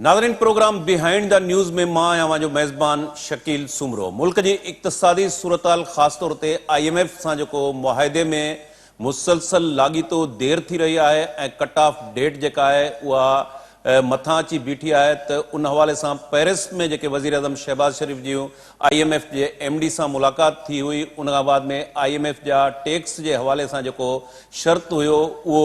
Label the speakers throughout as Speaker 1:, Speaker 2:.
Speaker 1: ناظرين programme behind the news ۾ مان آهيان اوهان جو ميزبان شڪيل سومرو. ملڪ جي اقتصادي صورتحال خاص طور تي I M F سان جيڪو معاهدي ۾ مسلسل لاڳيتو دير ٿي رهي آهي ۽ ڪٽ آف ڊيٽ جيڪا آهي اها مٿان اچي بيٺي آهي ته ان حوالي سان پئرس ۾ جيڪي وزيراعظم شهباز شريف جون I M F جي ايم ڊي سان ملاقات ٿي هئي ان کان بعد ۾ I M F جا ٽيڪس جي حوالي سان جيڪو شرط هيو اهو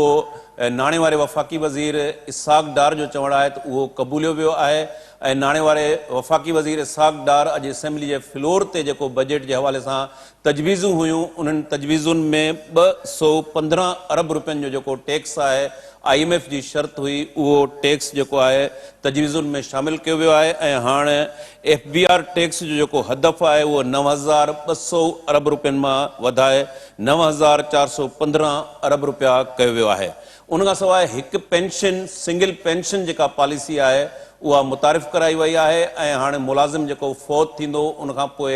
Speaker 1: ناڻي واري وفاقي وزير اسحاق ڊار جو چوڻ آهي ته اهو قبوليو ويو آهي ۽ ناڻي واري وفاقي وزير اسحاق ڊار اڄ اسيمبلي جي فلور تي جيڪو بجيٽ جي حوالي سان تجويزون هيون انهن تجويزن ۾ 215 ارب روپين جو جيڪو ٽيڪس آهي I M F جي شرط هئي اهو ٽيڪس جيڪو آهي تجويزن ۾ شامل ڪيو ويو آهي ۽ هاڻ ايف بي آر ٽيڪس جو جيڪو هدف آهي اهو 9200 ارب روپين مان وڌائي 9415 ارب روپيا ڪيو ويو آهي. ان کان سواء هڪ پينشن سنگل پينشن جيڪا پاليسي آهي اها متعارف ڪرائي وئي آهي ۽ هاڻي ملازم جيڪو فوت ٿيندو ان کان پوء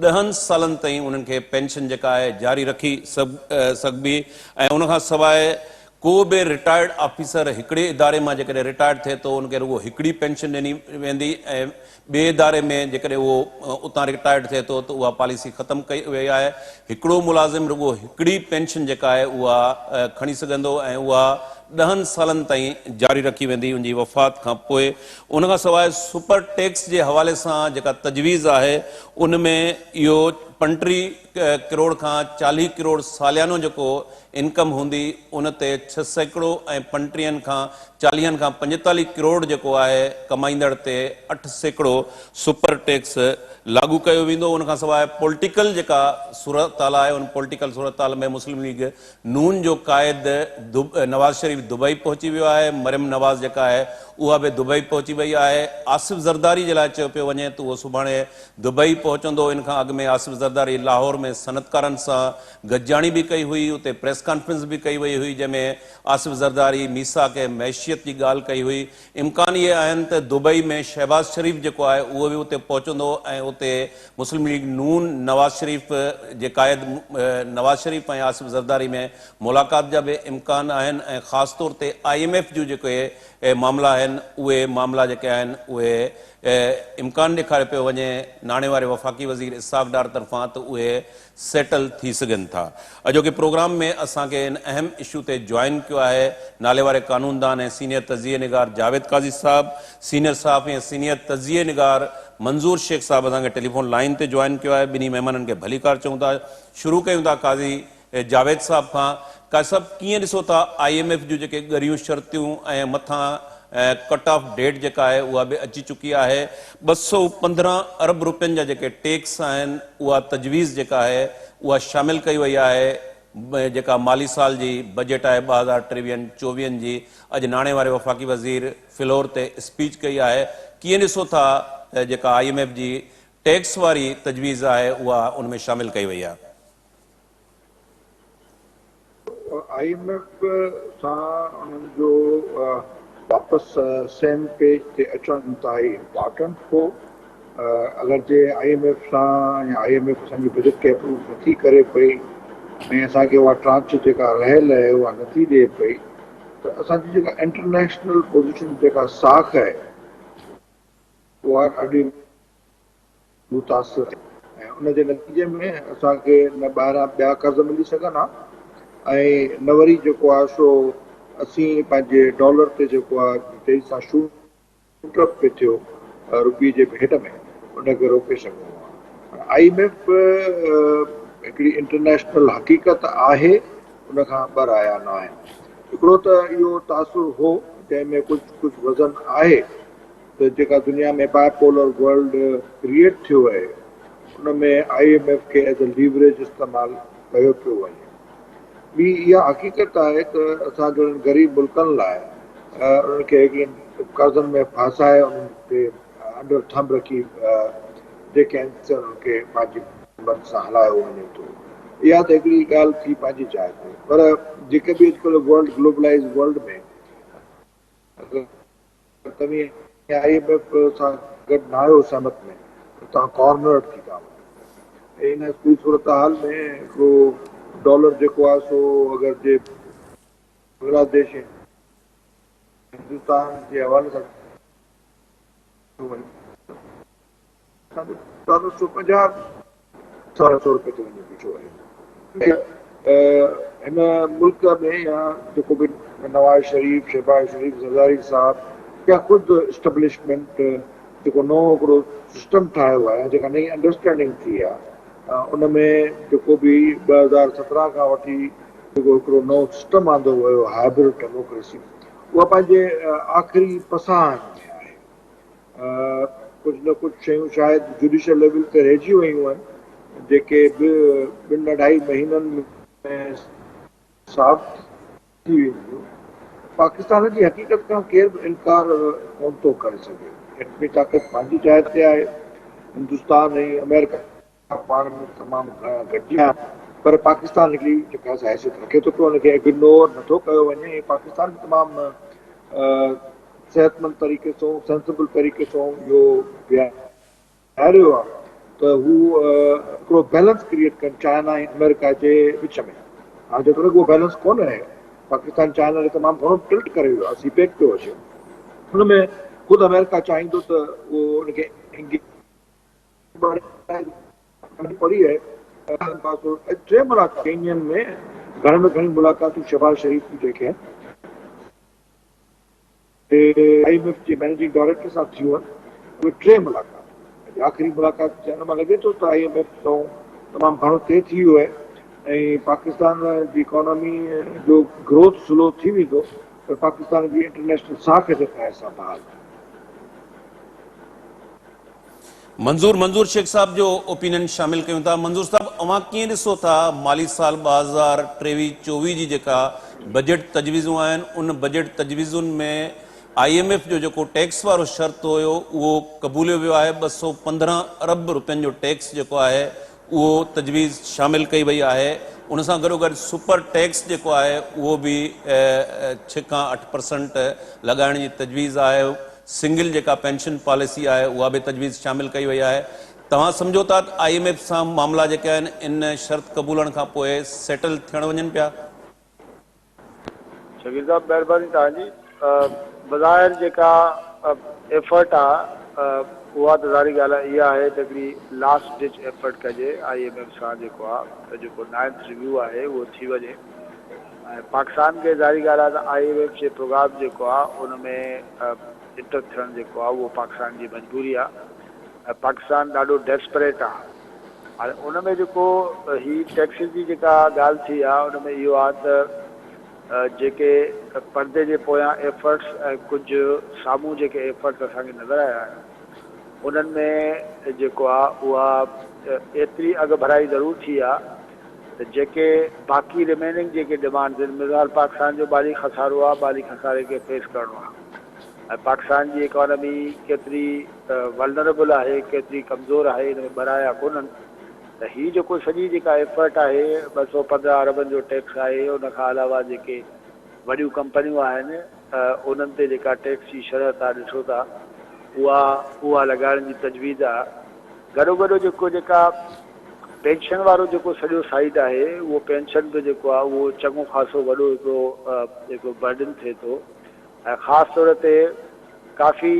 Speaker 1: ڏهن سالن تائين انهن کي پينشن جيڪا آهي جاري رکي سگهبي ۽ ان کان سواء ڪو به رٽائرڊ آفيسر هڪڙي اداري مان جيڪڏهن رٽائرڊ ٿئي ٿو ان کي رڳو هڪڙي پينشن ڏني ويندي ۽ ٻئي اداري ۾ جيڪڏهن اهو اتان رٽائرڊ ٿئي ٿو ته اها پاليسي ختم ڪئي وئي آهي. هڪڙو ملازم رڳو هڪڙي پينشن جيڪا آهي اها کڻي سگهندو ۽ اها ڏهن سالن تائين جاري رکي ويندي ان جي وفات کان پوء. ان کان سواء سپر ٽيڪس جي حوالي سان جيڪا تجويز آهي ان ۾ اهو 35 ڪروڙ کان 40 ڪروڙ ساليانو جيڪو انڪم هوندي ان تي 6% ۽ پنٽيهن کان چاليهن کان 45 ڪروڙ جيڪو آهي ڪمائيندڙ تي 8% سپر ٽيڪس لاڳو ڪيو ويندو. ان کان سواء پولٽيڪل جيڪا صورتحال آهي ان پولٽيڪل صورتحال ۾ مسلم ليگ نون جو قائد نواز شريف دبئي پهچي ويو آهي، مريم نواز جيڪا آهي اها به دبئي پهچي وئي آهي، آصف زرداري جي لاء چيو پيو وڃي ته اهو سڀاڻي دبئي پهچندو، ان کان اڳ ۾ آصف زرداري لاهور ۾ صنعتڪارن سان گڏجاڻي به ڪئي هئي، اتي پريس ڪانفرنس به ڪئي وئي هئي جنهن ۾ آصف زرداري ميثاق معيشيت جي ڳالهه ڪئي هئي. امڪان اهي آهن ته دبئي ۾ شهباز شريف جيڪو آهي اهو به اتي پهچندو ۽ اتي مسلم ليگ نون نواز شريف جي قائد نواز شريف ۽ آصف زرداري ۾ ملاقات جا به امڪان آهن ۽ خاص طور تي I M F جون جيڪي معاملا آهن اهي معاملا جيڪي آهن اهي امڪان ڏيکاريو پيو وڃي ناڻي واري وفاقي وزير اسحاق ڊار طرفان ته اهي سيٽل ٿي سگهن ٿا. اڄوڪي پروگرام ۾ اسان کي ان اهم اشو تي جوائن ڪيو آهي نالي واري قانوندان ۽ سينيئر تجزيي نگار جاويد قاضي صاحب، سينيئر صحافي ۽ سينيئر تجزيي نگار منظور شيخ صاحب اسان کي ٽيليفون لائين تي جوائن ڪيو آهي. ٻنهي مهمانن کي ڀليڪار چئون ٿا. شروع ڪيون ٿا قاضي جاويد صاحب کان. قاضي صاحب ڪيئن ڏسو ٿا I M F جون جيڪي ڳريون شرطيون ۽ مٿان ڪٽ آف ڊيٽ جيڪا آهي اها به اچي چڪي آهي، 215 ارب روپين جا جيڪي ٽيڪس آهن اها تجويز جيڪا آهي اها شامل ڪئي وئي آهي جيڪا مالي سال جي بجيٽ آهي ٻه هزار ٽيويهن چوويهن جي اڄ ناڻي واري وفاقي وزير فلور تي اسپيچ ڪئي آهي ڪيئن ڏسو ٿا جيڪا I M F جي ٽيڪس واري تجويز آهي اها ان ۾ شامل ڪئي وئي آهي.
Speaker 2: I M F سان انهن جو واپس سيم پيج تي اچڻ انتهائي امپارٽنٽ هو. اگر جي I M F سان يا I M F اسان جي بجيٽ کي اپروو نٿي ڪري پئي ۽ اسان کي اها ٽرانچ جيڪا رهيل آهي اها نٿي ڏئي پئي ته اسان جي جيڪا انٽرنيشنل پوزيشن جيڪا ساک آهي اها ڏاڍي متاثر ٿي ۽ ان جي نتيجي ۾ اسان کي نه ٻاهران ٻيا قرض ملي سگهن ها ۽ نه وري جيڪو آهي سو اسين پنهنجي ڊالر تي جيڪو آهي تيزي سان شوٽ اپ پئي ٿيو روپي جي ڀيٽ ۾ ان کي روڪي سگهون ها. I M F هڪڙي انٽرنيشنل حقيقت آهي ان کان ٻه رايا نه آهن. هڪڙو ته اهو تاثر هو جنهن ۾ ڪجهه ڪجهه وزن آهي ته جيڪا دنيا ۾ باء پولر ورلڊ ڪريئيٽ ٿيو آهي ان ۾ I M F کي ايز اي ليوريج استعمال ڪيو پيو وڃي. ٻي اها حقيقت آهي ته اسان جهڙن غريب ملڪن لاء انهن کي هڪڙن قرضن ۾ ڦاسائي انهن تي انڊر ٿمب رکي جيڪي آهن سي انهن کي پنهنجي مرضي سان هلايو وڃي ٿو. اها ته هڪڙي ڳالهه ٿي پنهنجي جاء تي پر جيڪي به اڄڪلهه ورلڊ گلوبلائيز ورلڊ ۾ اگر توهين I M F سان گڏ ناهيو سهمت ۾ ته توهان ڪارنرڊ ٿي ٿا وڃو ۽ ان سڄي صورتحال ۾ هڪڙو ڊالر جيڪو آهي سو اگر جي بنگلاديش ۽ هندستان جي حوالي سان وڃي اسان جو 1450 17 سو روپيه تي وڃي بيٺو آهي. هن ملڪ ۾ يا جيڪو به نواز شريف، شهباز شريف، زرداري صاحب يا خود اسٽبلشمينٽ جيڪو نئون هڪڙو سسٽم ٺاهيو آهي يا جيڪا نئين انڊرسٽينڊنگ ٿي آهي ان ۾ جيڪو به 2017 کان وٺي جيڪو هڪڙو نئون سسٽم آندو ويو هائبرڊ ڊيموڪريسي اها پنهنجي آخري پساهن ۾ آهي. ڪجهه نه ڪجهه شيون شايد جوڊيشل ليول تي رهجي ويون آهن جيڪي به ٻن اڍائي مهينن ۾ صاف ٿي وينديون. پاڪستان جي حقيقت کان ڪير به انڪار ڪونه ٿو ڪري سگهي. ايٽمي طاقت پنهنجي جاء تي آهي. هندستان ۽ آمريڪا پاڻ ۾ تمام گهڻا گڏجي ويا آهن پر پاڪستان هڪڙي جيڪا سا حيثيت رکي ٿو پيو ان کي اگنور نٿو ڪيو وڃي ۽ پاڪستان به تمام صحتمند طريقي سان سينسبل طريقي سان اهو بيهاريو آهي ته هو هڪڙو بيلنس ڪريئيٽ ڪن چائنا ۽ آمريڪا جي وچ ۾ هاڻي جيتوڻيڪ اهو بيلنس ڪونه آهي پاڪستان چائنا کي تمام گهڻو ٽلٽ ڪري ويو آهي سي پيڪ پيو اچي ان ۾ خود آمريڪا چاهيندو ته اهو ان کي ٽي ملاقاتون ٽن ڏينهن ۾ گهڻي ۾ گهڻي ملاقاتون شهباز شريف جون جيڪي آهن سي I M F جي مئنيجنگ ڊائريڪٽر سان ٿيون آهن اهي ٽي ملاقاتون اڄ آخري ملاقات ٿيڻ مان لڳي ٿو ته I M F سان تمام گهڻو طئي ٿي ويو آهي ۽ پاڪستان جي اڪانومي جو گروٿ سلو ٿي ويندو پر پاڪستان جي انٽرنيشنل ساک جيڪا آهي سا بحال ٿيندي.
Speaker 1: منظور منظور شيخ صاحب جو اوپينين شامل ڪيون ٿا منظور صاحب اوهان ڪيئن ڏسو ٿا مالي سال 2023 24 جي جيڪا بجيٽ تجويزون آهن ان بجيٽ تجويزن ۾ I M F جو جيڪو ٽيڪس وارو شرط هيو اهو قبوليو ويو آهي 215 ارب روپين جو ٽيڪس جيڪو آهي اهو تجويز شامل ڪئي وئي آهي ان سان گڏوگڏ سپر ٽيڪس جيڪو آهي اهو به 6 کان 8 پرسنٽ لڳائڻ جي تجويز آهي سنگل جيڪا پينشن پاليسي آهي اها به تجويز شامل ڪئي وئي آهي توهان سمجهو ٿا ته I M F سان معاملا جيڪي آهن ان شرط قبولڻ کان پوء سيٽل ٿيڻ وڃن پيا؟
Speaker 3: شبير صاحب مهرباني توهان جي بظاهر جيڪا ايفرٽ آ اها ته ظاهري ڳالهه آ اها آهي ته هڪڙي لاسٽ ڊچ ايفرٽ ڪجي I M F سان جيڪو آ ته جيڪو نائنٿ ريويو آهي اهو ٿي وڃي ۽ پاڪستان کي ظاهري ڳالهه آهي ته I M F جي پروگرام جيڪو آهي ان ۾ انٽر ٿيڻ جيڪو آهي اهو پاڪستان جي مجبوري آهي ۽ پاڪستان ڏاڍو ڊيسپريٽ آهي هاڻي ان ۾ جيڪو هي ٽيڪسز جي جيڪا ڳالهه ٿي آهي ان ۾ اهو آهي ته جيڪي پردي جي پويان ايفرٽس ۽ ڪجهه سامهون جيڪي ايفرٽس اسان کي نظر آيا آهن انهن ۾ جيڪو آهي اها ايتري اڳڀرائي ضرور ٿي آهي ته جيڪي باقي رميننگ جيڪي ڊمانڊز آهن مثال پاڪستان جو مالي خسارو آهي مالي خساري کي فيس ڪرڻو آهي ۽ پاڪستان جي اڪانومي ڪيتري ولنربل آهي ڪيتري ڪمزور آهي ان ۾ ٻه رايا ڪونهن ته هي جيڪو سڄي جيڪا ايفرٽ آهي 215 اربن جو ٽيڪس آهي ان کان علاوه جيڪي وڏيون ڪمپنيون آهن انهن تي جيڪا ٽيڪس جي شرح تان ڏسو ٿا اها اها لڳائڻ جي تجويز آهي گڏوگڏ جيڪو جيڪا پينشن وارو جيڪو سڄو سائيڊ آهي اهو پينشن به جيڪو آهي اهو چڱو خاصو وڏو هڪڙو هڪڙو برڊن ٿئي ٿو ۽ خاص طور تي ڪافي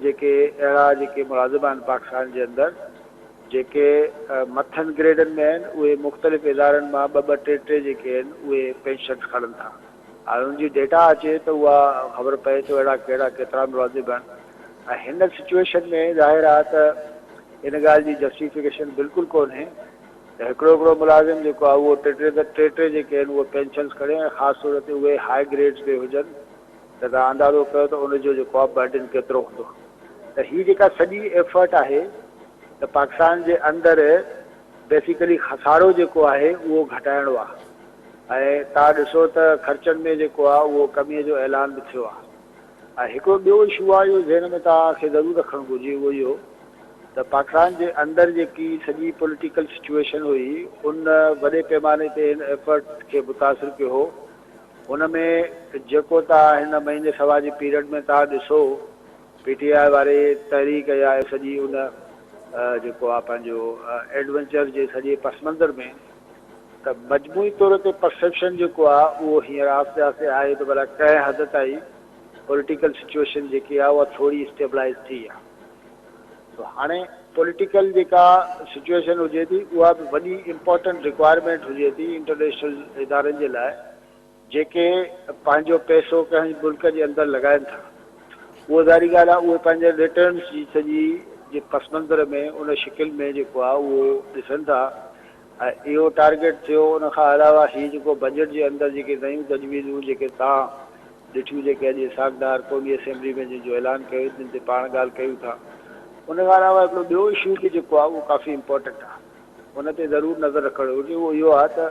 Speaker 3: جيڪي اهڙا جيڪي ملازم آهن پاڪستان جي اندر جيڪي مٿن گريڊن ۾ آهن اهي مختلف ادارن مان ٻه ٻه ٽي ٽي جيڪي آهن اهي پينشنس کڻن ٿا هاڻي ان جي ڊيٽا اچي ته اها خبر پئي ته اهڙا ڪهڙا ڪيترا ملازم آهن ۽ هن سچوئيشن ۾ ظاهر آهي ته ان ڳالهه جي جسٽيفڪيشن بلڪل ڪونهي ته هڪڙو هڪڙو ملازم جيڪو آهي اهو ٽي ٽي ٽي ٽي جيڪي آهن اهي پينشنز کڻي ۽ خاص طور تي اهي هاء گريڊز ۾ هجن ته توهان اندازو ڪيو ته ان جو جيڪو آهي برڊن ڪيترو هوندو ته هي جيڪا سڄي ايفرٽ آهي ته پاڪستان جي اندر بيسيڪلي خسارو جيڪو آهي اهو گهٽائڻو آهي ۽ توهان ڏسو ته خرچن ۾ جيڪو آهي اهو ڪمي جو اعلان به ٿيو آهي. ۽ هڪڙو ٻيو اشو آهي اهو ذهن ۾ توهان کي ضرور رکڻ گهرجي اهو اهو ته پاڪستان جي اندر جيڪي سڄي پوليٽيڪل سچوئيشن هئي ان وڏي پيماني تي هن ايفرٽ کي متاثر ڪيو هو ان ۾ جيڪو توهان هن مهيني سوا جي پيريڊ ۾ توهان ڏسو پي ٽي آء واري تحريڪ يا سڄي ان جيڪو آهي پنهنجو ايڊونچر جي سڄي پس منظر ۾ ته مجموعي طور تي پرسيپشن جيڪو آهي اهو هينئر آهستي آهستي آهي ته ڀلا ڪنهن حد تائين پوليٽيڪل سچوئيشن جيڪي آهي اها ٿوري اسٽيبلائيز ٿي آهي. سو هاڻي پوليٽيڪل جيڪا سچوئيشن هجي ٿي اها به وڏي امپارٽنٽ رڪوائرمينٽ هجي ٿي انٽرنيشنل ادارن جي لاء جيڪي پنهنجو پئسو ڪنهن ملڪ جي اندر لڳائن ٿا اهو ظاهري ڳالهه آهي اهي پنهنجي ريٽرنس جي سڄي جي پس منظر ۾ ان شڪل ۾ جيڪو آهي اهو ڏسن ٿا ۽ اهو ٽارگيٽ ٿيو ان کان علاوه هي جيڪو بجيٽ جي اندر جيڪي نيون تجويزون جيڪي تان ڏٺيون جيڪي اڄ اسحاق ڊار قومي اسيمبلي ۾ جن جو اعلان ڪيو جن تي پاڻ ڳالهه ڪيون ٿا ان کان علاوه هڪڙو ٻيو اشو به جيڪو آهي اهو ڪافي امپورٽنٽ آهي ان تي ضرور نظر رکڻ گهرجي اهو اهو آهي ته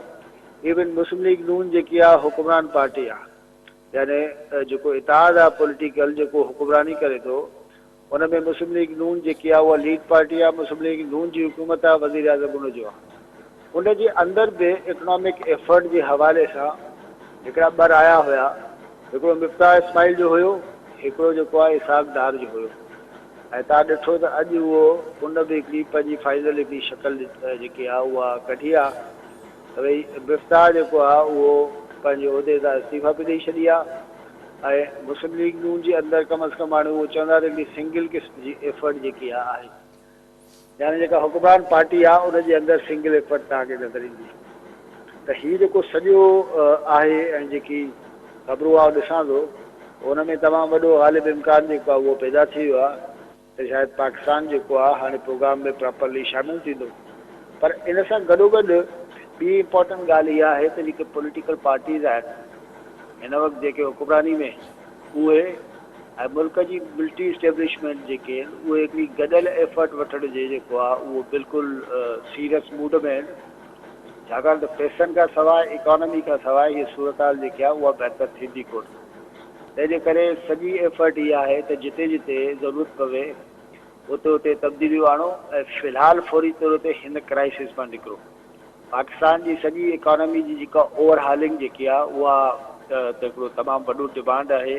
Speaker 3: ايون مسلم ليگ نون جيڪي آ حڪمران پارٽي آ يعني جيڪو اتحاد آ پوليٽيڪل جيڪو حڪمراني ڪري ٿو ان ۾ مسلم ليگ نون جيڪي آ اها ليڊ پارٽي آ مسلم ليگ نون جي حڪومت آ وزير اعظم ان جو آ ان جي اندر به اڪنامڪ ايفرٽ جي حوالي سان هڪڙا ٻه رايا هيا هڪڙو مفتاح اسماعيل جو هيو هڪڙو جيڪو آ اسحاق ڊار جو هيو ۽ تان ڏٺو ته اڄ اهو ان به هڪڙي پنهنجي فائنل هڪڙي شڪل جيڪي آ اها ڪڍي آ ته ڀئي مفتاح جيڪو آ اهو پنهنجي عهدي تان استعيفا به ڏئي ڇڏي آ ۽ مسلم ليگ نون جي اندر ڪم از ڪم هاڻي اهو چوندا ته هڪڙي سنگل قسم جي ايفرٽ جيڪي آ آهي يعني جيڪا حڪمران پارٽي آ ان جي اندر سنگل ايفرٽ توهان کي نظر ايندي ته هي جيڪو سڄو آهي ۽ جيڪي خبرون آئون ڏسان ٿو ان ۾ تمام وڏو غالب امڪان جيڪو آ اهو پيدا ٿي ويو آ ته شايد پاڪستان جيڪو آ هاڻي پروگرام ۾ پراپرلي شامل ٿيندو پر ان سان گڏوگڏ ٻي امپارٽنٽ ڳالهه اها آهي ته جيڪي پوليٽيڪل پارٽيز آهن هن وقت جيڪي حڪمراني ۾ اهي ۽ ملڪ جي ملٽري اسٽيبلشمينٽ جيڪي آهن اهي هڪڙي گڏيل ايفرٽ وٺڻ جي جيڪو آ اهو بلڪل سيريس موڊ ۾ آهن ڇاڪاڻ ته پئسن کان سواء اڪانومي کان سواء هي صورتحال جيڪي آ اها بهتر ٿيندي ڪونه. تنهن جي ڪري سڄي ايفرٽ اها آهي ته جتي جتي ضرورت پوي اتي اتي تبديليون آڻو ۽ في الحال فوري طور تي هن ڪرائسس مان نڪرو. پاڪستان جي سڄي اڪانومي جي جيڪا اوور هالنگ جيڪي آهي اها ته هڪڙو تمام وڏو ڊمانڊ آهي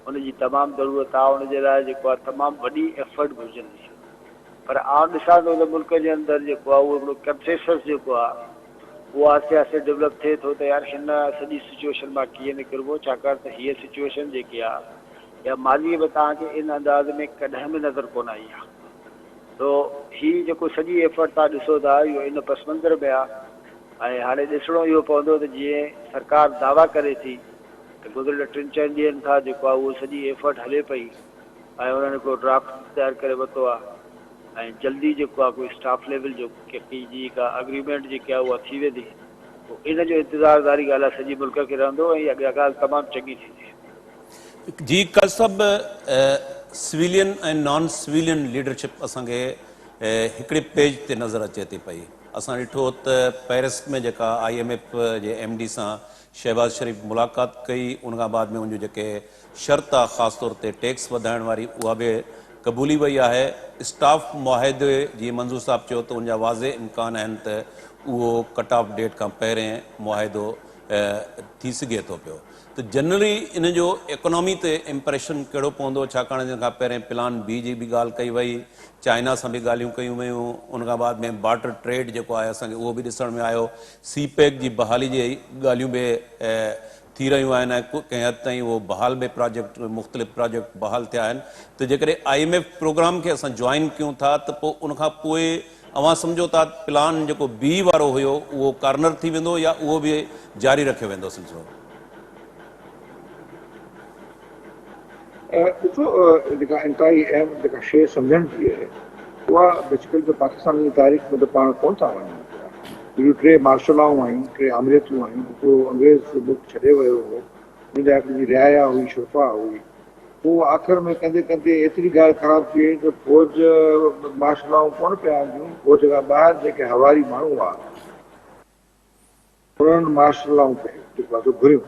Speaker 3: ان جي تمام ضرورت آهي ان جي لاء جيڪو آهي تمام وڏي ايفرٽ گهرجندي پر آئون ڏسان ٿو ته ملڪ جي اندر جيڪو آهي اهو هڪڙو ڪنسيسس جيڪو آهي اهو آهستي آهستي ڊولپ ٿئي ٿو ته يار هن سڄي سچوئيشن مان ڪيئن نڪربو ڇاڪاڻ ته هيء سچوئيشن جيڪي آ اها ماضيء ۾ توهان کي ان انداز ۾ ڪڏهن به نظر ڪونه آئي آ سو هي جيڪو سڄي ايفرٽ توهان ڏسو ٿا اهو ان پس منظر ۾ آ ۽ هاڻي ڏسڻو اهو پوندو ته جيئن سرڪار دعويٰ ڪري ٿي ته گذريل ٽن چئن ڏينهن کان جيڪو آ اهو سڄي ايفرٽ هلي پئي ۽ انهن هڪڙو ڊرافٽ تيار ڪري ورتو آ ۽ جلدي جيڪو آ ڪوئي اسٽاف ليول جو ڪي جي ڪا اگريمينٽ جيڪي آ اها ٿي ويندي پوء ان جو انتظار ظاهري ڳالهه آ سڄي ملڪ کي رهندو ۽ اها ڳالهه تمام چڱي ٿيندي.
Speaker 1: جي قاضي صاحب سويلين ۽ نان سويلين ليڊرشپ اسان کي هڪڙي پيج تي نظر اچي ٿي پئي اسان ڏٺو ته پيرس ۾ جيڪا I M F جي ايم ڊي سان شهباز شريف ملاقات ڪئي ان کان بعد ۾ ان جو جيڪي شرط آ خاص طور تي ٽيڪس وڌائڻ واري اها به قبولي وئي آهي، اسٽاف معاهدي جيئن منظور صاحب چيو ته ان جا واضح امڪان آهن ته اهو ڪٽ آف ڊيٽ کان پهرين معاهدو ٿي سگهي ٿو پيو ته جنرلي ان جو ايڪانامي تي امپريشن ڪهڙو پوندو ڇاڪاڻ جن کان پهرين پلان بي جي به ڳالهه ڪئي وئي چائنا سان به ڳالهيون ڪيون ويون ان کان بعد ۾ بارٽر ٽريڊ جيڪو آهي اسان کي اهو به ڏسڻ ۾ آيو سي پيڪ جي بحالي جي ڳالهيون به ٿي رهيون آهن ۽ ڪنهن حد تائين اهو بحال به پراجيڪٽ مختلف پراجيڪٽ بحال ٿيا آهن ته جيڪڏهن I M F programme کي اسان جوائن ڪيون ٿا ته پوء ان کان پوء اوهان سمجهو ٿا پلان جيڪو بي وارو هيو اهو ڪارنر ٿي ويندو يا اهو به جاري رکيو ويندو سلسلو؟
Speaker 2: ڏسو جيڪا انتهائي اهم جيڪا شيء سمجهڻ جي آهي اها بيسيڪلي ته پاڪستان جي تاريخ ۾ ته پاڻ ڪونه ٿا وڃون پيا ٻيون ٽي مارشلائون آيون ٽي آمريتون آيون هڪڙو انگريز ملڪ ڇڏي ويو هو ان جا هڪڙي رعايا هئي شرفا هئي پوء آخر ۾ ڪندي ڪندي ايتري ڳالهه خراب ٿي وئي ته فوج مارشلائون ڪونه پيا آنديون فوج کان ٻاهر جيڪي حواري ماڻهو هئا انهن مارشل لائون پئي جيڪو آهي سو گهريون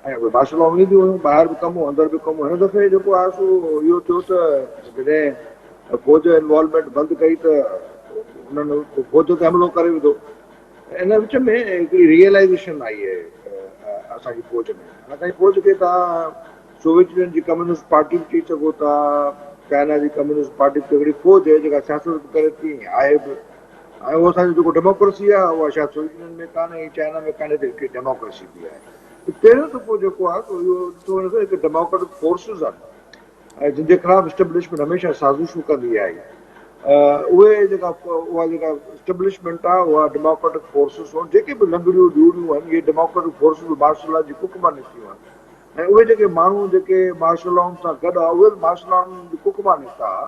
Speaker 2: ۽ اهي مارشل لائون اينديون هيون ٻاهر به ڪم هو اندر به ڪم هو هن دفعي جيڪو آهي سو اهو ٿيو ته جڏهن فوج انوالومينٽ بند ڪئي ته انهن فوج تي حملو ڪري وڌو ان وچ ۾ هڪڙي ريئلائزيشن آئي آهي اسان جي فوج ۾ اسان جي فوج کي توهان سوويت يونين جي ڪميونسٽ پارٽي به چئي سگهو ٿا چائنا جي ڪميونسٽ پارٽي به هڪڙي فوج آهي جيڪا سياست به ڪري ٿي آهي به ۽ اهو اسان جو جيڪو ڊيموڪريسي آهي اها شايد سوويت يونين ۾ ڪانهي ۽ چائنا ۾ ڪانهي ته هڪ ڊيموڪريسي به آهي ته پهريون دفعو جيڪو آهي سو اهو ڏٺو وڃي ٿو هڪ ڊيموڪريٽڪ فورسز آهن ۽ جن جي خلاف اسٽيبلشمينٽ هميشه سازشون ڪندي آئي اهي جيڪا اها جيڪا اسٽيبلشمينٽ آهي اها ڊيموڪريٽڪ فورسز هون جيڪي به لنگڙيون ڏوڙيون آهن اهي ڊيموڪريٽڪ فورسز به مارشل لا جي ڪک مان نڪتيون آهن ۽ اهي جيڪي ماڻهو جيڪي مارشل لائن سان گڏ آهي اهي به مارشل لائن جي ڪک مان نڪتا ها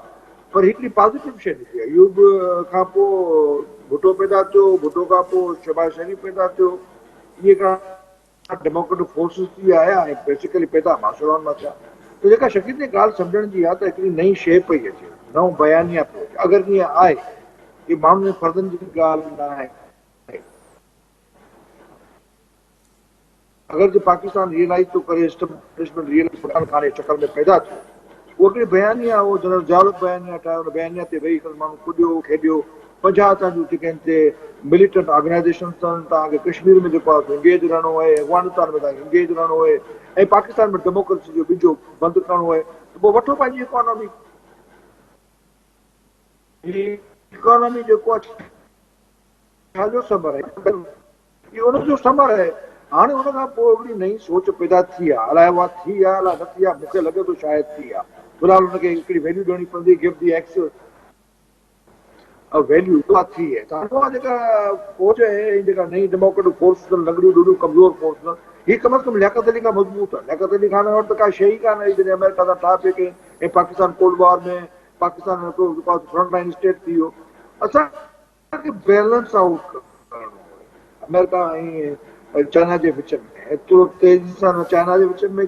Speaker 2: پر هڪڙي پازيٽو شيء نڪتي ايوب کان پوء ڀٽو پيدا ٿيو ڀٽو کان پوء شهباز شريف پيدا ٿيو اهي هڪڙا ڊيموڪريٽڪ فورسز ٿي آيا ۽ بيسيڪلي پيدا مارشل مان ٿيا ته جيڪا شڪيل جي ڳالهه سمجهڻ جي آهي ته هڪڙي نئين شيء پئي اچي نئون بيانيه پيو اچي اگر ائين آهي ڪي ماڻهن ۽ فردن جي ڳالهه نه آهي اگر جي پاڪستان ريئلائز ٿو ڪري اسٽيبلشمينٽ ريئلائز عمران خان جي شڪل ۾ پيدا ٿيو اهو هڪڙي بيانيه اهو جنرل ضياء الحق بيانيه ٺاهيو ان بيانيه تي ويهي ڪري ماڻهو ڪڏيو کيڏيو 50 تان جون جيڪي آهن سي مليٽنٽ آرگنائيزيشنس اٿن توهان کي ڪشمير ۾ جيڪو آهي سو انگيج رهڻو آهي افغانستان ۾ توهان کي انگيج رهڻو آهي ۽ پاڪستان ۾ ڊيموڪريسي جو ٻجو بند ڪرڻو آهي ته پوء وٺو پنهنجي اڪانومي هي اڪانومي جيڪو آهي ڇا جو ثمر آهي اهو ان جو ثمر آهي هاڻي ان کان پوء هڪڙي نئين سوچ پيدا ٿي آهي الائي اها ٿي آهي الائي نه ٿي آهي مون کي لڳي ٿو شايد ٿي آهي في الحال ان کي هڪڙي ويليو ڏيڻي پوندي گيو the X value اها ٿي آهي ته اها جيڪا فوج آهي ۽ جيڪا نئين ڊيموڪريٽڪ فورسز آهن لنگڙيون ڏوڏيون ڪمزور فورسز آهن هي ڪم از ڪم لياقت علي کان مضبوط آهن لياقت علي خان وٽ ته ڪا شيء ئي ڪانه هئي جڏهن آمريڪا سان ٺاهه پئي ڪئي ۽ پاڪستان ڪولڊ وار ۾ پاڪستان هڪڙو جيڪو آهي فرنٽ لائن اسٽيٽ ٿي ويو اسان کي بيلنس آئوٽ ڪرڻو آهي آمريڪا ۽ چائنا جي وچ ۾ ايترو تيزي سان نه چائنا جي وچ ۾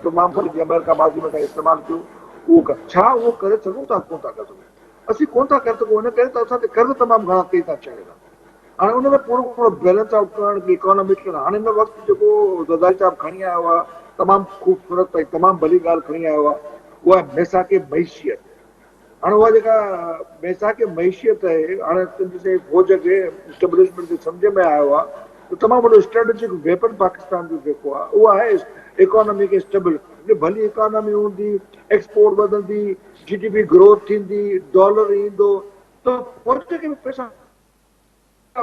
Speaker 2: تمام گهٽ آمريڪا ماضي ۾ استعمال ڪيو اهو ڪر ڇا اهو ڪري سگهون ٿا ڪون ٿا ڪري سگهون اسين ڪون ٿا ڪري سگهون ان ڪري ته اسان تي قرض تمام گهڻا تيزي سان چڙهيل آهن هاڻي ان ۾ پورو پورو بيلنس آئوٽ ڪرڻ اڪانومڪ هاڻي هن وقت جيڪو زرداري صاحب کڻي آيو آهي تمام خوبصورت ۽ تمام ڀلي ڳالهه کڻي آيو آهي اها آهي ميثاق معيشيت هاڻي اها جيڪا ميثاق معيشيت آهي هاڻي سنڌ جي فوج کي اسٽيبلشمينٽ کي سمجهه ۾ آيو آهي ته تمام وڏو اسٽريٽجڪ ويپن پاڪستان جو جيڪو آهي اهو آهي اڪانومي کي اسٽيبل ڀلي اڪانومي هوندي ايڪسپورٽ وڌندي جي ڊي پي گروٿ ٿيندي ڊالر ايندو ته فوج کي به پئسا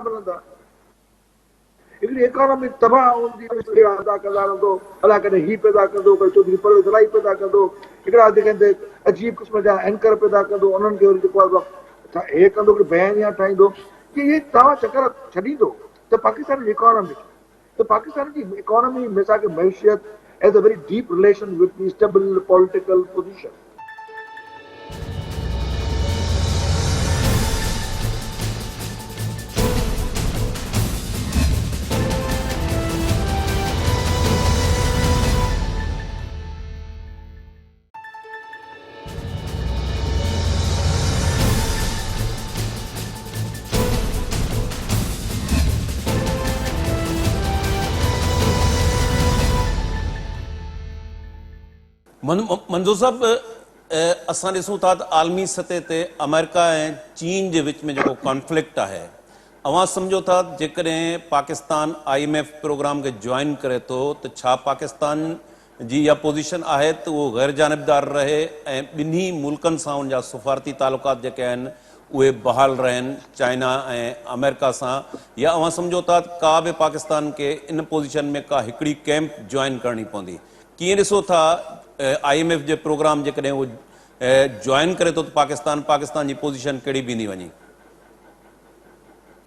Speaker 2: ملندا. هڪڙي ايڪانومي تباهه هوندي اهڙا ادا ڪندا رهندو الاء ڪڏهن هي پيدا ڪندو ڪڏهن چوڌري پرويز الاهي پيدا ڪندو هڪڙا جيڪي آهن عجيب قسم جا اينڪر پيدا ڪندو انهن کي وري جيڪو آهي هي ڪندو هڪڙي بيانيا ٺاهيندو ڪي اهي توهان چڪر ڇڏيندو ته پاڪستان جي ايڪانومي ته پاڪستان جي ايڪانومي ميثاق معيشت has a very deep relation with the stable political position.
Speaker 1: منظور صاحب اسان ڏسون ٿا ته عالمي سطح تي آمريڪا ۽ چين جي وچ ۾ جيڪو ڪانفلڪٽ آهي اوهان سمجهو ٿا جيڪڏهن Pakistan I M F programme کي جوائن ڪري ٿو ته ڇا پاڪستان جي اها پوزيشن آهي ته اهو غير جانبدار رهي ۽ ٻنهي ملڪن سان ان جا سفارتي تعلقات جيڪي آهن اهي بحال رهن چائنا ۽ آمريڪا سان يا اوهان سمجهو ٿا ته ڪا به پاڪستان کي ان پوزيشن ۾ ڪا هڪڙي ڪيمپ جوائن ڪرڻي پوندي ڪيئن ڏسو ٿا I M F جي پروگرام جيڪڏهن اهو جوائن ڪري ٿو ته پاڪستان پاڪستان جي پوزيشن ڪهڙي بيهندي وڃي؟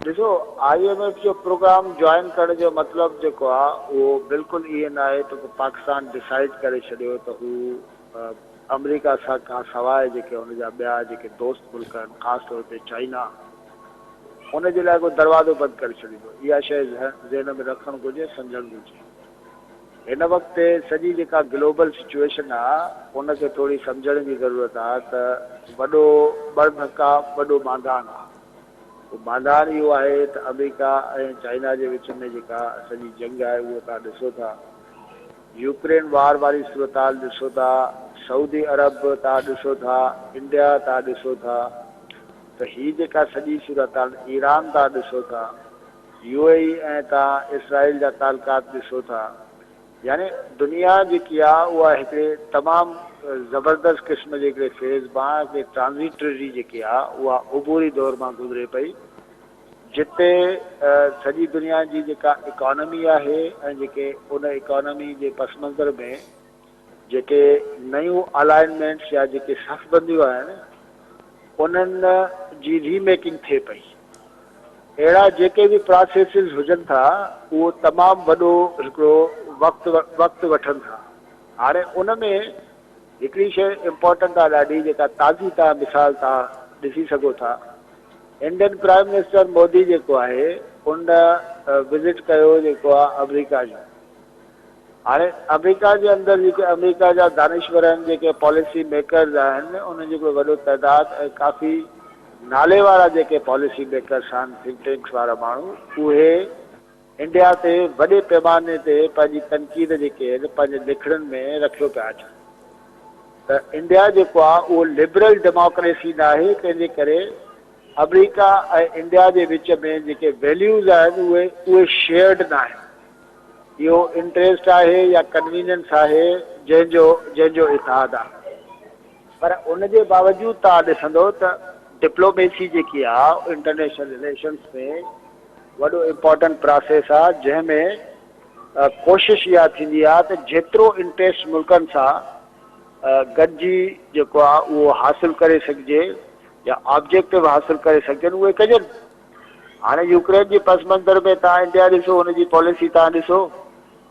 Speaker 3: ڏسو I M F جو پروگرام جوائن ڪرڻ جو مطلب جيڪو آ اهو بلڪل ائين ناهي ته پوء پاڪستان ڊسائيڊ ڪري ڇڏيو ته هو آمريڪا سان کان سواء جيڪي ان جا ٻيا جيڪي دوست ملڪ آهن خاص طور تي چائنا ان جي لاء ڪو دروازو بند ڪري ڇڏيندو اها شيء ذهن ۾ رکڻ گهرجي سمجهڻ گهرجي. هن وقت سڄي جيڪا گلوبل سچوئيشن آ ان کي ٿوري سمجهڻ جي ضرورت آ ته وڏو ٻڙڌڪا وڏو مانڌاڻ آ. اهو مانڌاڻ اهو آهي ته آمريڪا ۽ چائنا جي وچ ۾ جيڪا سڄي جنگ آهي اهو توهان ڏسو ٿا. يوڪرين وار واري صورتحال ڏسو ٿا، سعودي عرب توهان ڏسو ٿا، انڊيا توهان ڏسو ٿا ته هي جيڪا سڄي صورتحال ايران توهان ڏسو ٿا. يو اي اي ۽ تان اسرائيل جا تعلقات ڏسو ٿا يعني دنيا جيڪي آ اها هڪڙي تمام زبردست قسم جي هڪڙي فيز مان هڪڙي ٽرانزيٽري جيڪي آ اها عبوري دور مان گذري پئي جتي سڄي دنيا جي جيڪا اڪانومي آهي ۽ جيڪي ان اڪانومي جي پس منظر ۾ جيڪي نيون الائنمينٽس يا جيڪي صف بنديون آهن. انهن جي ري ميڪنگ ٿئي پئي. اهڙا جيڪي به پراسيسز هجن ٿا اهو تمام وڏو هڪڙو وقت وقت وٺن ٿا. هاڻي ان ۾ هڪڙي شيء امپارٽنٽ آهي ڏاڍي جيڪا تازي توهان مثال توهان ڏسي سگهو ٿا. انڊين پرائم منسٽر مودي جيڪو آهي ان وزٽ ڪيو جيڪو آهي آمريڪا جو. هاڻي آمريڪا جي اندر جيڪي آمريڪا جا دانشور آهن، جيڪي پاليسي ميڪرز آهن، انهن جو هڪڙو وڏو تعداد ۽ ڪافي نالي وارا جيڪي پاليسي ميڪرز آهن، ٿنڪ ٽينڪس وارا ماڻهو، اهي انڊيا تي وڏي پيماني تي پنهنجي تنقيد جيڪي آهن پنهنجي لکڻين ۾ رکيو پيا اچن ته انڊيا جيڪو آهي اهو لبرل ڊيموڪريسي ناهي، تنهن جي ڪري آمريڪا ۽ انڊيا جي وچ ۾ جيڪي ويليوز آهن اهي اهي شيئرڊ ناهن. اهو انٽريسٽ آهي يا ڪنوينينس آهي جنهن جو جنهن جو اتحاد آهي پر ان جي باوجود توهان ڏسندو ته ڊپلوميسي جيڪي آهي انٽرنيشنل رليشنس ۾ وڏو امپارٽنٽ پراسيس آهي جنهن ۾ ڪوشش اها ٿيندي آهي ته جيترو انٽريسٽ ملڪن سان گڏجي جيڪو آهي اهو حاصل ڪري سگهجي يا آبجيڪٽو حاصل ڪري سگهجن اهي ڪجن. هاڻي يوڪرين جي پس منظر ۾ توهان انڊيا ڏسو ان جي پاليسي توهان ڏسو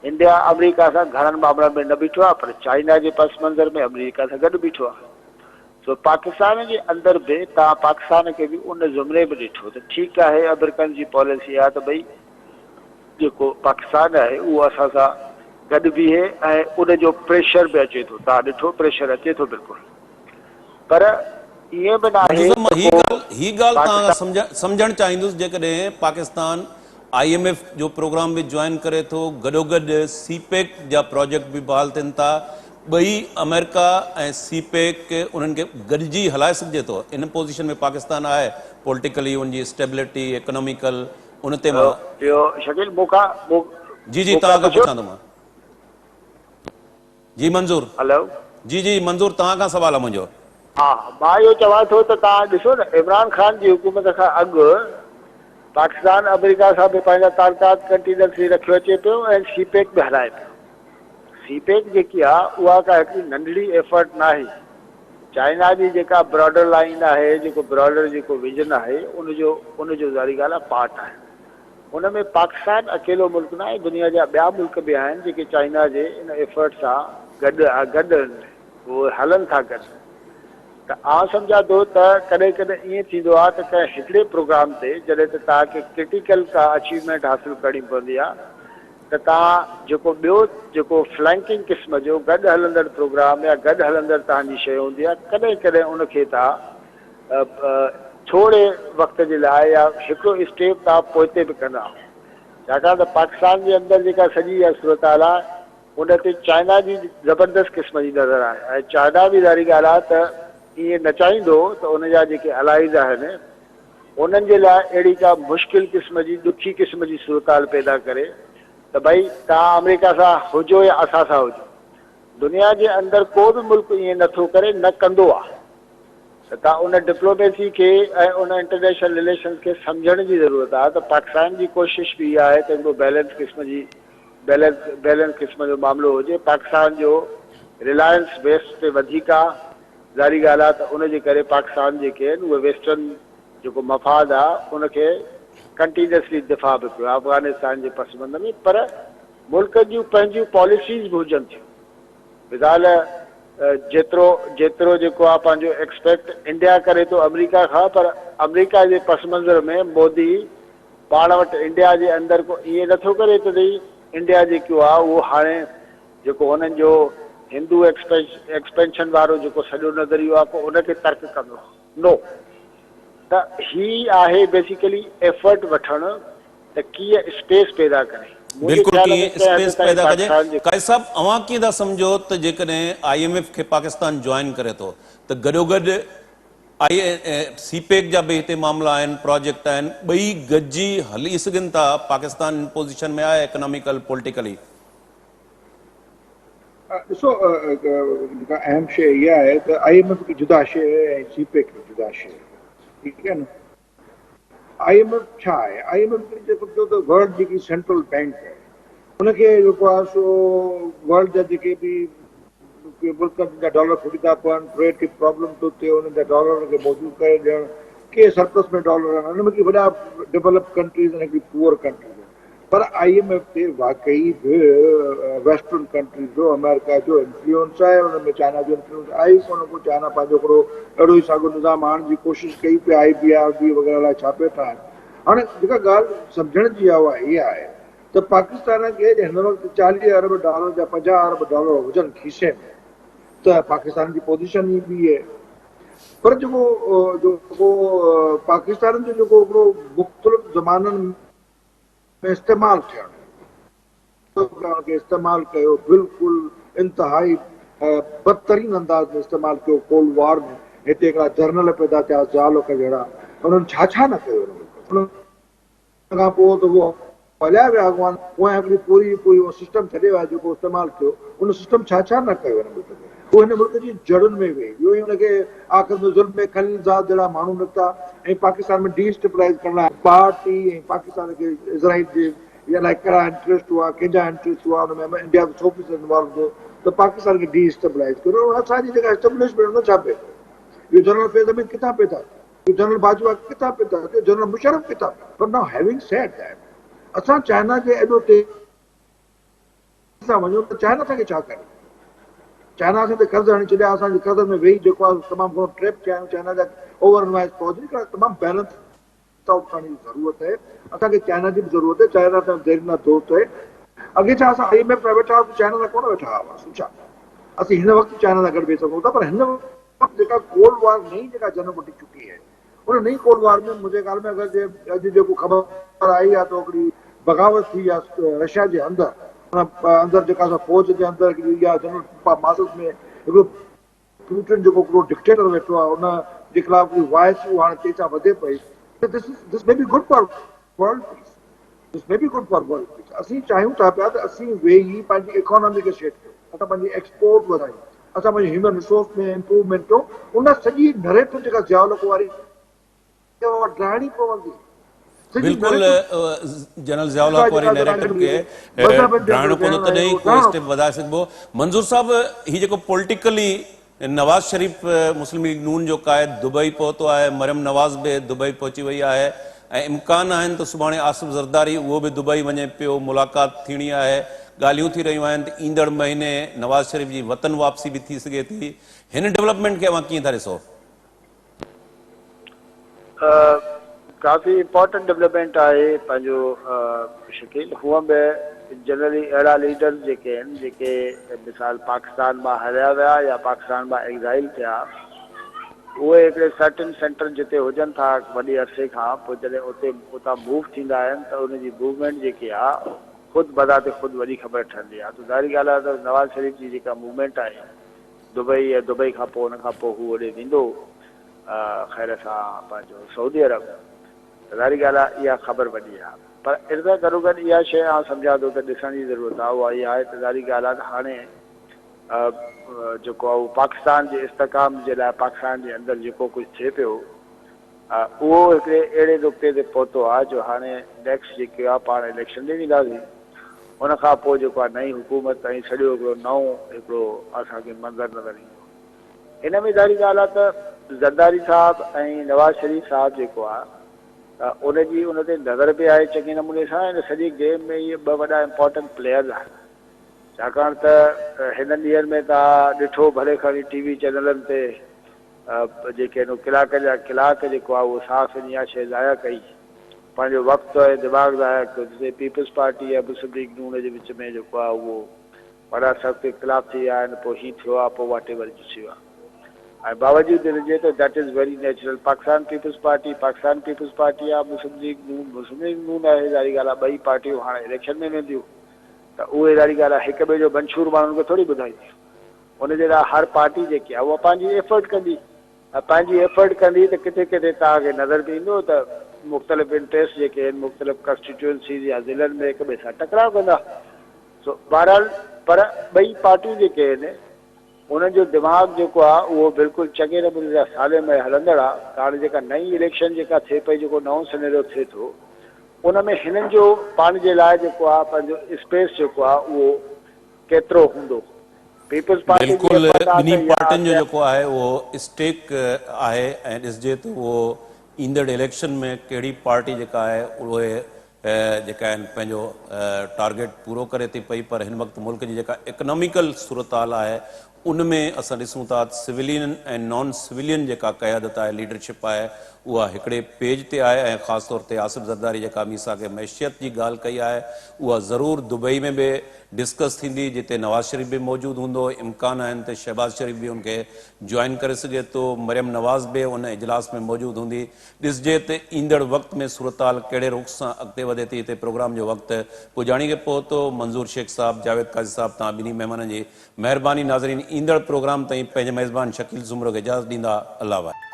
Speaker 3: انڊيا آمريڪا سان گهڻن معاملن ۾ نه بيٺو آهي پر چائنا جي پس منظر ۾ آمريڪا سان گڏ بيٺو آهي سو پاڪستان جي اندر به توهان پاڪستان کي به ان زمري ۾ ڏٺو ته ٺيڪ آهي آمريڪن جي پاليسي آهي ته ڀئي جيڪو پاڪستان آهي اهو اسان سان گڏ بيهي ۽ ان جو پريشر به اچي ٿو توهان ڏٺو پريشر اچي ٿو بلڪل پر ائين به ناهي
Speaker 1: منظور صاحب مان
Speaker 3: ته
Speaker 1: هي
Speaker 3: ڪو
Speaker 1: ڳالهه هي ڳالهه توهان کان
Speaker 3: پاڪستان.
Speaker 1: سمجهڻ سمجهڻ چاهيندس جيڪڏهن پاڪستان I M F جو پروگرام به جوائن ڪري ٿو گڏوگڏ سي پيڪ جا پراجيڪٽ به بحال ٿين ٿا ٻئي آمريڪا ۽ سي پيڪ انهن کي گڏجي هلائي سگهجي ٿو ان پوزيشن ۾ پاڪستان آهي پوليٽيڪلي ان جي اسٽيبلٽي اڪناميڪل ان تي مان
Speaker 3: اهو شڪيل مون کان مون
Speaker 1: جي جي
Speaker 3: مون کان
Speaker 1: توهان کان
Speaker 3: پڇيو.
Speaker 1: پڇان ٿو مان. جي منظور.
Speaker 3: هلو.
Speaker 1: جي جي منظور توهان کان سوال آ منهنجو.
Speaker 3: ها مان اهو چوان ٿو ته توهان ڏسو نه عمران خان جي حڪومت کان اڳ پاڪستان آمريڪا سان به پنهنجا تعلقات ڪنٽينسلي رکيو اچي پيو ۽ سي پيڪ به هلائي پيو. سي پيڪ جيڪي آ اها ڪا هڪڙي ننڍڙي ايفرٽ ناهي. چائنا جي جيڪا براڊر لائين آهي جيڪو براڊر جيڪو ويزن آهي ان جو ان جو ظاهري ڳالهه آ پارٽ آهي. ان ۾ پاڪستان اڪيلو ملڪ ناهي، دنيا جا ٻيا ملڪ به آهن جيڪي چائنا جي ان ايفرٽ سان گڏ گڏ آهن، اهي هلن ٿا گڏ. ته آئون سمجهان ٿو ته ڪڏهن ڪڏهن ائين ٿيندو آهي ته ڪنهن هڪڙي پروگرام تي جڏهن ته توهان کي ڪرٽيڪل ڪا اچيومينٽ حاصل ڪرڻي پوندي آهي ته توهان جيڪو ٻيو جيڪو فلينڪنگ قسم جو گڏ هلندڙ پروگرام يا گڏ هلندڙ توهان جي شيء هوندي آهي ڪڏهن ڪڏهن ان کي توهان ٿوري وقت جي لاء يا هڪڙو اسٽيپ توهان پوئتي به ڪندا ڇاڪاڻ ته پاڪستان جي اندر جيڪا سڄي اها صورتحال آهي ان تي چائنا جي زبردست قسم جي نظر آهي ۽ چائنا به ظاهري ڳالهه آهي ته ائين نه چاهيندو ته ان جا جيڪي الائيز آهن انهن جي لاء اهڙي ڪا مشڪل قسم جي ڏکي قسم جي صورتحال پيدا ڪري ته ڀئي توهان آمريڪا سان هجو يا اسان سان هجو دنيا جي اندر ڪو به ملڪ ائين نٿو ڪري نه ڪندو آهي. ته تان ان ڊپلوميسي کي ۽ ان انٽرنيشنل رليشنز کي سمجهڻ جي ضرورت آهي ته پاڪستان جي ڪوشش به اها آهي ته هڪڙو بيلنس قسم جي بيلنس بيلنس قسم جو معاملو هجي پاڪستان جو رلائنس ويسٽ تي وڌيڪ آهي ظاهري ڳالهه آهي ته ان جي ڪري پاڪستان جيڪي آهن اهي ويسٽرن جيڪو مفاد آهي ان کي ڪنٽينيوسلي دفاع به پيو افغانستان جي پس منظر ۾ پر ملڪن جون پنهنجون پاليسيز به هجن ٿيون. مثال جيترو جيترو جيڪو آ پنهنجو ايڪسپيڪٽ انڊيا ڪري ٿو آمريڪا کان پر آمريڪا جي پس منظر ۾ مودي پاڻ وٽ انڊيا جي اندر ڪو ائين نٿو ڪري ته ڀئي انڊيا جيڪو آ اهو هاڻي جيڪو هنن جو هندو ايڪسپينشن وارو جيڪو سڄو نظريو آ ڪو ان کي ترڪ ڪندو نو ته هي آهي بيسيڪلي ايفرٽ وٺڻ ته ڪيئن اسپيس پيدا ڪري. منهنجي
Speaker 1: بلڪل
Speaker 3: خيال ۾
Speaker 1: ڪيئن
Speaker 3: ڪنهن حد
Speaker 1: اسپيس
Speaker 3: تائين
Speaker 1: پيدا ڪجي.
Speaker 3: پاڪستان جي.
Speaker 1: قائد صاحب اوهان ڪيئن ٿا سمجهو ته جيڪڏهن I M F کي پاڪستان جوائن ڪري ٿو ته گڏوگڏ آء سي پيڪ جا به هتي معاملا آهن پراجيڪٽ آهن ٻئي گڏجي هلي سگهن ٿا پاڪستان ان پوزيشن ۾ آهي اڪناميڪل پوليٽيڪلي.
Speaker 2: ڏسو جيڪا اهم شيء اها آهي ته I M F هڪ جدا شيء آهي ۽ سي پيڪ هڪ جدا شيء آهي ٺيڪ آهي نه. I M F ڇا آهي؟ I M F کي جيڪو چئو ته ورلڊ جيڪي سينٽرل بينڪ آهي ان کي جيڪو آهي سو ورلڊ جا جيڪي به ملڪن جن جا ڊالر کٽي ٿا پون، ٽريڊ کي پرابلم ٿو ٿئي، انهن جا ڊالر کي موجود ڪري ڏيڻ، ڪي سرپلس ۾ ڊالر آهن، ان ۾ ڪي وڏا ڊولپ ڪنٽريز آهن، هڪڙي پوئر ڪنٽريز آهن. پر I M F تي واقعي به ويسٽرن ڪنٽريز جو، آمريڪا جو انفلوئنس آهي، ان ۾ چائنا جو انفلوئنس آهي ئي ڪونه ڪو، چائنا پنهنجو هڪڙو اهڙو ئي ساڳيو نظام آڻڻ جي ڪوشش ڪئي پئي، آئي بي آر ڊي وغيره لاء ڇا پيو ٺاهن. هاڻي جيڪا ڳالهه سمجهڻ جي آهي اها اها آهي ته پاڪستان کي جي هن وقت 40 ارب ڊالر جا 50 ارب ڊالر هجن کيسي ۾ ته پاڪستان جي پوزيشن ئي ٻي آهي پر جيڪو جيڪو پاڪستان جو جيڪو هڪڙو مختلف زمانن ۾ استعمال ٿيڻ کي استعمال ڪيو بلڪل انتهائي بدترين انداز ۾ استعمال ڪيو ڪولڊ وار ۾ هتي هڪڙا جرنل پيدا ٿيا ضياء الحق جهڙا انهن ڇا ڇا نه ڪيو ان کان پوء ته اهو هليا ويا اڳواڻ پويان هڪڙي پوري پوري اهو سسٽم ڇڏي ويا جيڪو استعمال ٿيو ان سسٽم ڇا ڇا نه ڪيو هن ملڪ ۾ اهو هن ملڪ جي جڙن ۾ ويهي ويو ۽ ان کي آخر ۾ زلمي خليل زاد جهڙا ماڻهو نڪتا ۽ پاڪستان ۾ ڊي اسٽيبلائيز ڪرڻ لاء پارٽي ۽ پاڪستان کي اسرائيل جي الائي ڪهڙا انٽريسٽ هئا ڪنهن جا انٽريسٽ هئا ان ۾ انڊيا به 100% انوالو هوندو ته پاڪستان کي ڊي اسٽيبلائيز ڪريو اسان جي جيڪا اسٽيبلشمينٽ ان ڇا پئي ڪيو اهو جنرل فيض حميد ڪٿان پيدا ٿيو؟ اهو جنرل باجوا ڪٿان پيدا ٿيو؟ جنرل مشرف ڪٿان پيدا ٿيو؟ پر نائو هيونگ سيڊ that اسان چائنا جي ايڏو تيزي سان وڃون ته چائنا اسان کي ڇا ڪري؟ چائنا اسان تي قرض هڻي ڇڏيا، اسان جي قرضن ۾ ويهي جيڪو آهي تمام گهڻو ٽريپ ٿيا آهيون، چائنا جا اوور انوائس فوج هڪڙا تمام بيلنس آئوٽ ڪرڻ جي ضرورت آهي، اسان کي چائنا جي به ضرورت آهي، چائنا اسان جو ديرينه دوست آهي، اڳي ڇا اسان I M F سان ويٺا هئاسين، چائنا سان ڪونه ويٺا هئاسين ڇا؟ اسين هن وقت چائنا سان گڏ ويهي سگهون ٿا پر هن وقت جيڪا ڪولڊ وار نئين جيڪا جنم وٺي چڪي آهي ان نئين ڪولڊ وار ۾ منهنجي خيال ۾ اگر جي اڄ جيڪو خبر آئي آهي ته هڪڙي بغاوت ٿي آهي رشيا جي اندر ان اندر جيڪا سا فوج جي اندر هڪڙي اها جنرل ماسز ۾ هڪڙو پيوٽن جيڪو هڪڙو ڊڪٽيٽر ويٺو آهي ان جي خلاف هڪڙي وائس اهو هاڻي تيزي سان وڌي پئي ته this is this may be good for world peace this may be good for world peace اسين چاهيون ٿا پيا ته اسين ويهي پنهنجي اڪانامي کي سيٽ ڪيون اسان پنهنجي ايڪسپورٽ وڌايون اسان پنهنجي هيومن ريسورس ۾ امپروومينٽ ڪيون ان سڄي نريٽو جيڪا ضياء الحق واري اها ڊاهڻي پوندي. سڄي
Speaker 1: بلڪل
Speaker 2: نريٽو
Speaker 1: جنرل ضياء الحق واري
Speaker 2: جيڪا
Speaker 1: نريٽو کي
Speaker 2: مذهبن جي
Speaker 1: ڊاهڻو
Speaker 2: اندر
Speaker 1: پوندو
Speaker 2: ويهڻ
Speaker 1: تڏهن
Speaker 2: آهي
Speaker 1: ئي
Speaker 2: اهو
Speaker 1: ڪو
Speaker 2: ڊاهڻو
Speaker 1: اسٽيپ وڌائي سگهبو. منظور صاحب هي جيڪو پوليٽيڪلي نواز شريف مسلم ليگ نون جو قائد دبئي پهتو آهي، مريم نواز به دبئي پهچي وئي آهي ۽ امڪان آهن ته سڀاڻي آصف زرداري اهو به دبئي وڃي پيو، ملاقات ٿيڻي آهي، ڳالهيون ٿي رهيون آهن ته ايندڙ مهيني نواز شريف جي وطن واپسي به ٿي سگهي ٿي، هن ڊولپمينٽ کي اوهان ڪيئن ٿا ڏسو؟
Speaker 3: ڪافي امپارٽنٽ ڊولپمينٽ آهي پنهنجو شڪيل هونء به جنرلي اهڙا ليڊرز جيڪي آهن جيڪي مثال پاڪستان مان هليا ويا يا پاڪستان مان ايگزائل ٿيا اهي هڪڙي سرٽن سينٽر جتي هجن ٿا وڏي عرصي کان پوء جڏهن اتي اتان موو ٿيندا آهن ته ان جي موومينٽ جيڪي آهي خود بذات خود وڏي خبر ٺهندي آهي ته ظاهري ڳالهه آهي ته نواز شريف جي جيڪا موومينٽ آهي دبئي ۽ دبئي کان پوء ان کان پوء هو هوڏي ويندو خير سان پنهنجو سعودي عرب ته ظاهري ڳالهه آهي اها خبر وڏي آهي پر ان سان گڏوگڏ اها شيء آئون سمجهان ٿو ته ڏسڻ جي ضرورت آهي اها اها آهي ته ظاهري ڳالهه آهي ته هاڻي جيڪو آهي اهو پاڪستان جي استحڪام جي لاء پاڪستان جي اندر جيڪو ڪجهه ٿئي پيو اهو هڪڙي اهڙي نقطي تي پهتو آهي جو هاڻي نيڪسٽ جيڪو آهي پاڻ اليڪشن ڏي وينداسين ان کان پوء جيڪو آهي نئين حڪومت ۽ سڄو هڪڙو نئون هڪڙو اسان کي منظر نظر ايندو. ان ۾ ظاهري ڳالهه آهي ته زرداري صاحب ۽ نواز شريف صاحب جيڪو آهي ته ان جي ان تي نظر به آهي چڱي نموني سان ان سڄي گيم ۾ اهي ٻه وڏا امپارٽنٽ پليئرز آهن ڇاڪاڻ ته هنن ڏينهن ۾ توهان ڏٺو ڀلي کڻي ٽي وي چينلن تي جيڪي آهن ڪلاڪن جا ڪلاڪ جيڪو آهي اهو صحافين اها شيء ضايع ڪئي پنهنجو وقت ۽ دماغ ضايع ڪيو جتي پيپلز پارٽي ۽ مسلم ليگ نون جي وچ ۾ جيڪو آهي اهو وڏا سخت اختلاف ٿي ويا آهن پوء هي ٿيو آهي پوء واٽ ايور جو ٿيو آهي ۽ باوجود ان جي ته that is very natural Pakistan Peoples Party Pakistan Peoples Party آهي مسلم ليگ نون مسلم ليگ نون آهي ظاهري ڳالهه آهي ٻئي پارٽيون هاڻي اليڪشن ۾ وينديون ته اهي ظاهري ڳالهه آهي هڪ ٻئي جو منشور ماڻهن کي ٿوري ٻڌائينديون ان جي لاء هر پارٽي جيڪي آهي اها پنهنجي ايفرٽ ڪندي ۽ پنهنجي ايفرٽ ڪندي ته ڪٿي ڪٿي توهان کي نظر به ايندو ته مختلف انٽريسٽ جيڪي آهن مختلف ڪانسٽيٽوئنسيز يا ضلعن ۾ هڪ ٻئي سان ٽڪراء ڪندا سو بهرحال پر ٻئي پارٽيون جيڪي آهن انهن جو دماغ جيڪو آهي اهو بلڪل چڱي نموني سان سالم ۽ هلندڙ آهي ته هاڻي جيڪا نئين اليڪشن جيڪا ٿئي پئي جيڪو نئون سنيريو ٿئي ٿو ان ۾ هنن جو پاڻ جي لاء جيڪو آهي پنهنجو اسپيس جيڪو آهي اهو ڪيترو هوندو. پيپلز پارٽي جي
Speaker 1: بلڪل
Speaker 3: ايفرٽ آ
Speaker 1: ٻنهي
Speaker 3: ته يا
Speaker 1: پارٽين جو جيڪو آهي اهو اسٽيڪ آهي ۽ ڏسجي ته اهو ايندڙ اليڪشن ۾ ڪهڙي پارٽي جيڪا آهي اهي جيڪا آهن پنهنجو ٽارگيٽ پورو ڪري ٿي پئي پر هن وقت ملڪ جي جيڪا اڪناميڪل صورتحال آهي ان ۾ اسان ڏسون ٿا ته سويلين ۽ نان سويلين جيڪا قيادت آهي ليڊرشپ آهي اها هڪڙي پيج تي آهي ۽ خاص طور تي آصف زرداري جيڪا ميثاق معيشت جي ڳالهه ڪئي آهي اها ضرور دبئي ۾ به ڊسڪس ٿيندي جتي نواز شريف به موجود هوندو، امڪان آهن ته شهباز شريف به ان کي جوائن ڪري سگهي ٿو، مريم نواز به ان اجلاس ۾ موجود هوندي، ڏسجي ته ايندڙ وقت ۾ صورتحال ڪهڙي رخ سان اڳتي وڌي ٿي، هتي پروگرام جو وقت پڄاڻي کي پهتو، منظور شيخ صاحب، جاويد قاضي صاحب توهان ٻنهي مهمانن جي مهرباني، ناظرين ايندڙ پروگرام تائين پنهنجي ميزبان شڪيل سومرو کي اجازت ڏيندا، الله واهي.